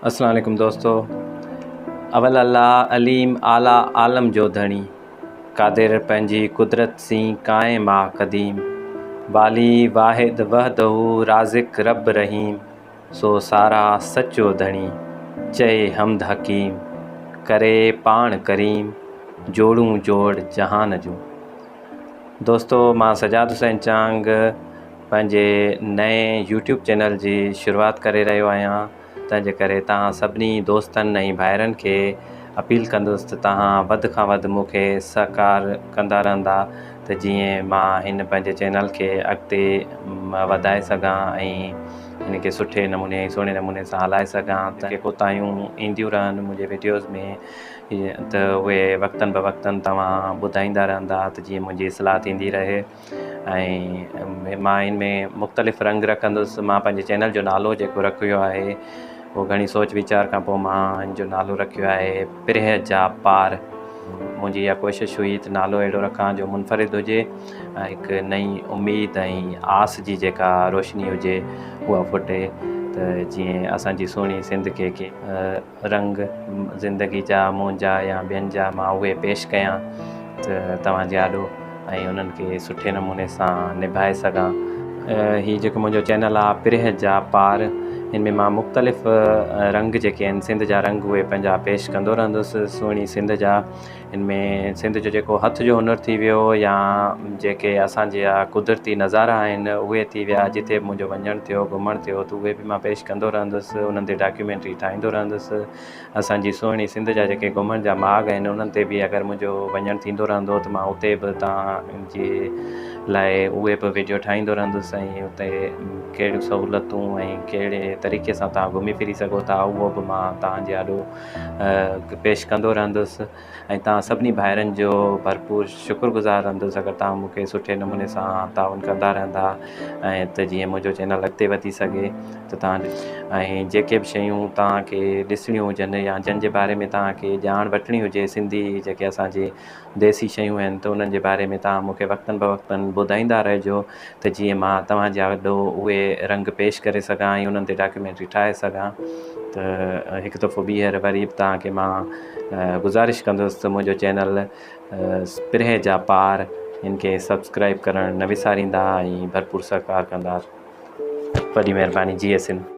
السلام عليڪم دوستو اول الله عليم اعليٰ عالم جو ڌڻي قادر پنهنجي قدرت سين قائم آ قديم والي واحد وحده رازق رب رحيم سو سارا سچو ڌڻي چئي حمد حڪيم ڪري پاڻ ڪريم جوڙون جوڙ جهان جون دوستو مان سجاد حسين چانگ پنهنجي نئين يوٽيوب چينل جي شروعات ڪري رهيو آهيان تنهن جي ڪري توهان سڀني دوستن ۽ ڀائرن کي اپيل ڪندس ته توهان وڌ کان وڌ مون کي سهڪار ڪندا رهندا ته جيئن مان هن پنهنجي چينل کي اڳتي وڌائي سگهان ۽ هن کي سٺي نموني ۽ سهڻي نموني سان هلائي سگهان ته ڪوتاهيون اينديون رهن منهنجي وڊيوز ۾ ته اهي وقتن به وقتن توهان ٻڌائيندا رهندا ته جيئن منهنجي اصلاح ٿيندي رهي. ۽ مان ان ۾ مختلف رنگ رکندس مان پنهنجي چينل جو نالو جيڪو رکيو آهي اهو گهڻي سوچ ويچار کان پوء مان ان جو نالو رکيو آهي پرهه جا پار منهنجي اها ڪوشش هئي ته نالو اهڙو رکان جو منفرد هجي ۽ هڪ نئين اميد ۽ آس جي جيڪا روشني هجي اها ڦٽي ته جيئن اسانجي سهڻي سنڌ کي ڪي رنگ زندگي جا منهنجا يا ٻين جا مان اهي پيش ڪيان ته توهان جي آڏو ۽ انهن کي سٺي نموني سان نڀائي سگهان. هي جيڪو منهنجو چينل آ پرهه جا پار هن ۾ مان مختلف رنگ جيڪي آهن سنڌ جا رنگ اهي پنهنجا پيش ڪندو رهندس سهڻي سنڌ جا هن ۾ سنڌ جو جيڪو هٿ جو هنر ٿي ويو يا جيڪي اسان جا قدرتي نظارا آهن اهي ٿي ويا جتي به منهنجو وڃڻ ٿيو گهمڻ ٿيو ته اهي به مان پيش ڪندو رهندس انهن تي ڊاڪيومينٽري ٺاهيندو رهندس اسان جي سهڻي سنڌ جا جيڪي گهمڻ جا ماڳ آهن انهن تي به اگر منهنجو وڃڻ ٿيندو رهندو ته مان اتي به توهان جي لاء اهي به ويڊيو ٺاهيندو رهندس ۽ اتي ڪهڙيون سهولتون ۽ ڪهڙي طريقي سان توهان گهمي ڦري سگهو ٿا اهو به مان توهان جي آڏو پيش ڪندو رهندس ۽ توهان سڀني ڀائرن جو ڀرپور شڪر گذار رهندس اگر توهان مون کي سٺي نموني سان تعاون ڪندا رهندا ۽ ته جيئن منهنجو چينل اڳتي وڌي سگهي ته توهان ۽ جيڪي به شيون توهان کي ڏسڻيون هجن يا جن جي باري ۾ توهان کي ڄاڻ وٺڻي هجي سنڌي جيڪي اسان جي ديسي شيون آهن ته انهن جي باري ۾ توهان مون کي وقتن بوقتن ٻڌائيندا رهجو ته جيئن مان توهان جي آڏو اهي رنگ پيش ڪري سگهان ۽ انهن تي ڊاڪيومينٽري ٺاهي سگهان ته هڪ دفعو ٻيهر وري به توهان کي مان گذارش ڪندس ته منهنجو چينل پرهه جا پار ان کي سبسڪرائب ڪرڻ نه وساريندا ۽ ڀرپور سهڪار ڪندا وڏي مهرباني جيئي سنڌ.